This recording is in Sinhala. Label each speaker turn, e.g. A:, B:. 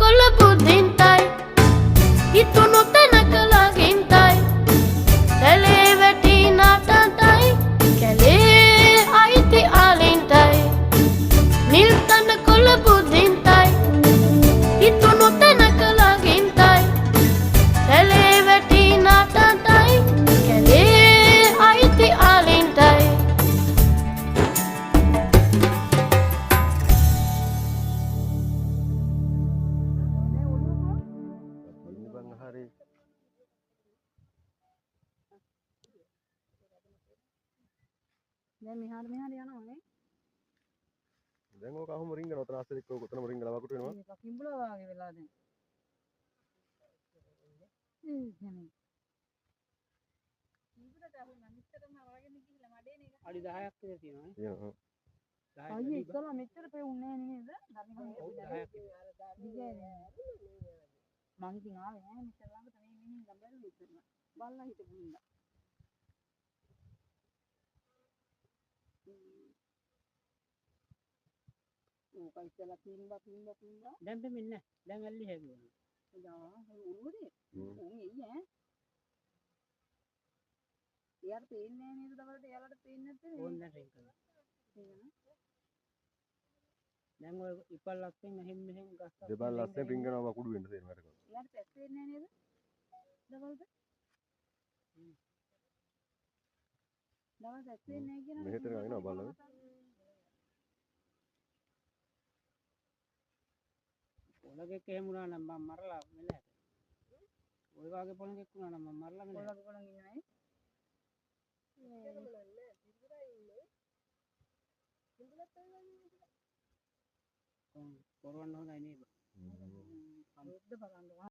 A: කොළ බුදින්ටයි හිතුණු තැනක ළඟින්ටයි කැලේ වැටි නාටන්ටයි කැලේ අයිති අලින්ටයි නිල් තන කොළ බුදින්ටයි හිතුණු තැනක ළඟින්ටයි කැලේ වැටි නාටන්ටයි කැලේ අයිති අලින්ටයි.
B: ඉන්න බං හරි.
C: දැන් මෙහාට මෙහාට යනවා නේ.
B: දැන් ඕක අහුම රිංගන ඔතන අස්සෙ එක්ක ඔක ඔතනම රිංගලා වකුට වෙනවා.
C: මේක කිඹුලා වාගේ වෙලා දැන්. ඒ කියන්නේ කිඹුලට අහුණා මෙච්චරම වරගෙන ගිහිල්ලා මඩේ නේ.
D: අඩි 10ක් විතර තියෙනවා නේ.
B: තියෙනවා.
D: 10ට
C: අයියේ
D: වැඩි
C: ඉස්සලා මෙච්චර පෙවුන්නේ නෑ නේද? ධර්ම
D: බං. ඔව් 10ක් විතර.
C: මං ඉතින් ආවේ නෑ මෙච්චර ළඟට මේ මිනිහින් ඉඳන් බැලුවේ ඉතින්. බලලා හිටපු හින්දා. ඕක ඉස්සලා පිම්බා පිම්බා පිම්බා.
D: දැන් පෙමින්නේ නෑ. දැන් ඇල්ලි හැදුවා.
C: යා ඔළුවද? උන් එයි ඈ. එයාට පේන්නේ නෑ නේද දවල්ට එයාලට පේන්නේ නැත්තේ
D: ඕන් දැන් රින් කරනවා.
C: නේ?
D: දැන් ඔය ඉපල් අස්සෙන් එහෙන් මෙහෙන් ගස් අස්සෙන්
B: දෙපල් අස්සෙන්
D: රිංග
B: රිංගනවා වකුඩු වෙන්න තේරෙනවා අරක.
C: එයාට පැස් පේන්නේ නෑ නේද? දවල්ට? දවල් පැස් පේන්නේ නෑ කියන
B: මෙහෙට එනවා බලන්න.
D: පොළගෙක් එහෙම වුණා නම් මං මරලා මෙල හැක. ඔය වගේ පොළගෙක් වුණා නම් මං මරලා මෙල හැක.
C: පොළක පොළඟ ඉන්නවයි.
D: කොහොම කරවන්න හොඳයි නේද?
C: සුද්ධ බලන්න.